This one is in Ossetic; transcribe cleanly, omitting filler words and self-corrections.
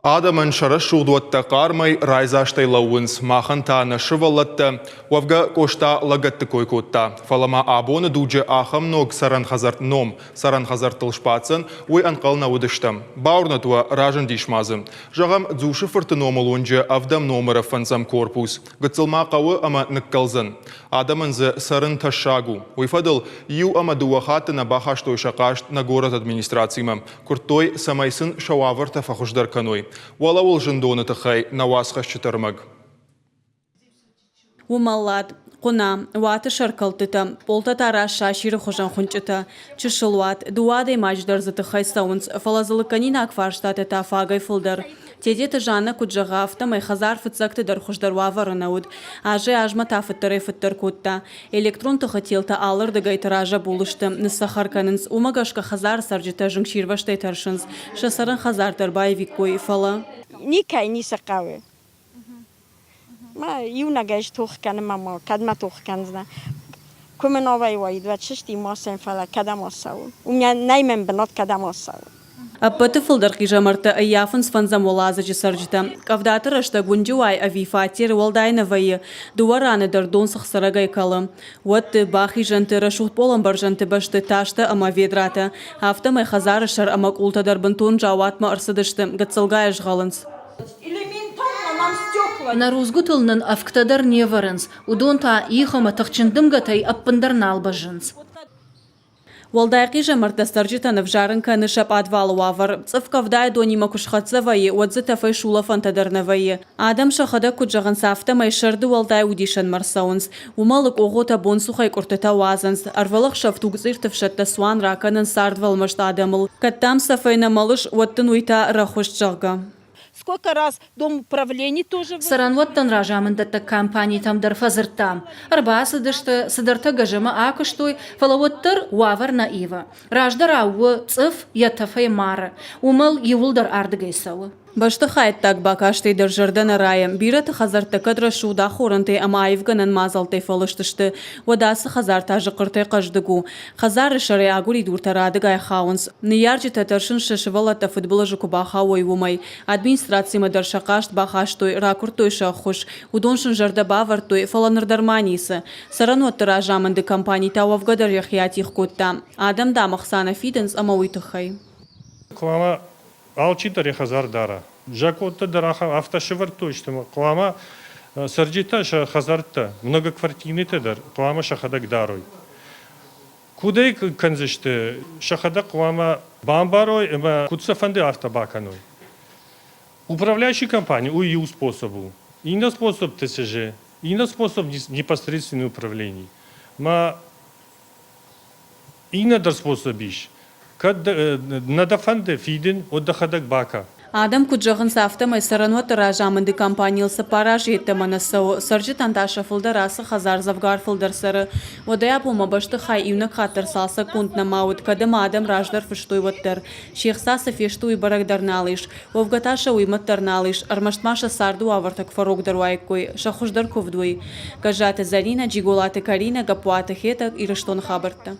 Адӕмӕн сӕ рӕсугъд уӕттӕ хъармӕй, райдзастӕй лӕууынц, махӕн та нӕ сывӕллӕттӕ. Уӕвгӕ, Къоста лӕгӕтты кой кодта, фӕлӕ ма абоны дуджы ахӕм ног цӕрӕн хӕдзӕртт ном цӕрӕн хӕдзӕрттыл сбаддзӕн, уый ӕнхъӕл нӕ уыдыстӕм. Бауырнӕт уӕ, разындис ма дзы. Зӕгъӕм, Дзусы-фырты номыл уынджы ӕвдӕм номыры фӕндзӕм корпус. Гыццыл ма хъӕуы ӕмӕ ныккӕлдзӕн. Адӕмӕн дзы цӕрын тӕссаг у. Уый фӕдыл иу ӕмӕ дыууӕ хатты нӕ бахастой сӕ хъаст нӕ горӕты администрацимӕ. Куырдтой, цӕмӕй сын сӕ уавӕртӕ фӕхуыздӕр кӕной. Уӕлӕуыл зындоны тыххӕй нӕ уацхӕсджыты ӕрмӕг. Уымӕллад, хъуына, уаты сӕркӕлдтытӕ, пъолтӕ та раст сасиры хуызӕн хуынчъытӕ, чысыл уат, дыууӕ адӕймаджы дӕр дзы тыххӕй цӕуынц, фӕлӕ дзы лыггӕнинаг фарстатӕ та фагӕй фылдӕр. Тедеты Жаннӕ куыд зӕгъы, афтӕмӕй хӕдзар фыццӕгты дӕр хуыздӕр уавӕры нӕ уыд. Азӕй-азмӕ та фыддӕрӕй-фыддӕр кодта. Электрон тыхы телтӕ алырдыгӕйты разӕбул сты, ныццӕхӕр кӕнынц, уымӕ гӕсгӕ хӕдзары цӕрджытӕ зынгсирвӕзтӕй тӕрсынц, сӕ цӕрӕн хӕдзар дӕр баивиккой, фӕлӕ. Никӕй ницы хъӕуы. Мӕ иунӕгӕй стох кӕнынмӕ ма кӕдмӕ тох кӕндзынӕ? Куы мын авӕй уаид, уӕд сысти ма сӕм, фӕлӕ кӕдӕм ацӕуын? Уым нӕй мӕн бынат, кӕдӕм ацӕуын? Ӕппӕты фылдӕр хъизӕмӕрттӕ ӕййафынц фӕндзӕм уӕладзыджы цӕрджытӕ. Къӕвдаты рӕстӕг уынджы уай ӕви фатеры уӕлдай нӕ вӕййы, дыууӕ раны дӕр дон цыхцырӕгӕй кӕлы. Уӕтты, бахизӕнты, рӕсугъд пъолӕмбӕрзӕнты бӕсты тастӕ ӕмӕ ведратӕ. Афтӕмӕй хӕдзары сӕр ӕмӕ къултӕ дӕр бынтон заууатмӕ ӕрцыдысты, гыццылгай згъӕлынц. Нӕ рудзгуытыл нын ӕвгтӕ дӕр не вӕрынц, уыдон та их ӕмӕ тыхджын дымгӕтӕй ӕппындӕр нал бӕззынц. Уӕлдай хъизӕмӕрттӕ цӕрджытӕн ӕвзарын кӕны сӕ пъадвалы уавӕр. Цъыф къӕвдайы донимӕ куы схӕццӕ вӕййы, уӕд дзы тӕфӕй сулӕфӕнтӕ дӕр нӕ вӕййы. Адӕм сӕхӕдӕг куыд зӕгъынц, афтӕмӕй сӕрды уӕлдай удисӕнмӕ рцӕуынц. Уымӕлы къогъотӕ бонцухӕй къуыртытӕ уадзынц. Ӕрвылӕхсӕв тугцъирты ӕфсӕдтӕ цуан ракӕнынц цардвӕлмӕст адӕмыл. Кӕд, дам, цӕфӕй нӕ мӕлыс, уӕд дын уый та рӕхуыст, зӕгъгӕ. Сколько раз дом управления тоже... Цӕрӕнуӕттӕн разамынддӕттӕг компанитӕм дӕр фӕдзырдтам. Ӕрбацыдысты, цыдӕртӕ гӕзӕмӕ акуыстой, фӕлӕ уӕддӕр уавӕр нӕ ивы. Раздӕрау у цъыф йӕ тӕфӕй мары. Уымӕл иууылдӕр ардыгӕй цӕуы. Бӕстыхӕйттаг бакастӕй дӕр зӕрдӕ нӕ райы. Бирӕты хӕдзӕрттӕ кӕд рӕсугъд ахорӕнтӕй ӕмӕ аивгӕнӕн мадзӕлттӕй фӕлыст сты, уӕд ацы хӕдзар та зыхъхъыртӕй хъӕздыг у. Хӕдзары сӕрӕй агуыридуртӕ радыгай хауынц. Ныййарджытӕ тӕрсынц сӕ сывӕллӕттӕ фыдбылызы куы бахауой, уымӕй. Администрацимӕ дӕр сӕ хъаст бахастой, ракуырдтой сӕ ӕххуыс. Уыдон сын зӕрдӕ бавӕрдтой, фӕлӕ ныр дӕр ма ницы. Цӕрӕнуӕтты разамынды компани та уӕвгӕ дӕр йӕхи атигъ кодта. Адӕм, дам, ӕхца нӕ фидынц ӕмӕ уый тыххӕй. Хъуамӕ алчидӕр йӕ хӕдзар дара. Закъонтӕ дӕр афтӕ сӕвӕрдтой сты, хъуамӕ цӕрджытӕ сӕ хӕдзӕрттӕ, многоквартирныйтӕ дӕр хъуамӕ сӕхӕдӕг дарой. Куыд ӕй кӕндзысты, сӕхӕдӕг хъуамӕ бамбарой ӕмӕ куыд сӕ фӕнды, афтӕ бакӕной. Управляющий компани уый иу способ у. Иннӕ способ ТСЖ, иннӕ способ непосредственное управление. Ма Иннӕ дӕр способ ис. Кӕд нӕ дӕ фӕнды фидын, уӕд дӕхӕдӕг бакӕ. Адӕм куыд зӕгъынц, афтӕмӕй цӕрӕнуӕтты разамынды компанийыл цыппар азы йеддӕмӕ нӕ цӕуы, цӕрджытӕн та сӕ фылдӕр ацы хӕдзар дзӕвгар фылдӕр цӕры. Уӕдӕй абонмӕ бӕстыхай иунӕг хатт дӕр цалцӕггонд нӕма уыд, кӕд ӕмӕ адӕм раздӕр фыстой, уӕддӕр. Се хца цы фесты, уый бӕрӕг дӕр нал ис. Уӕвгӕ та сӕ уый мӕт дӕр нал ис, ӕрмӕст ма сӕ царды уавӕртӕ куы фӕрогдӕр уаиккой, сӕ хуыздӕр куывд уый. Гӕззаты Зӕринӕ, Джиголаты Каринӕ, Гаппуаты Хетӕг, Ирыстоны хабӕрттӕ.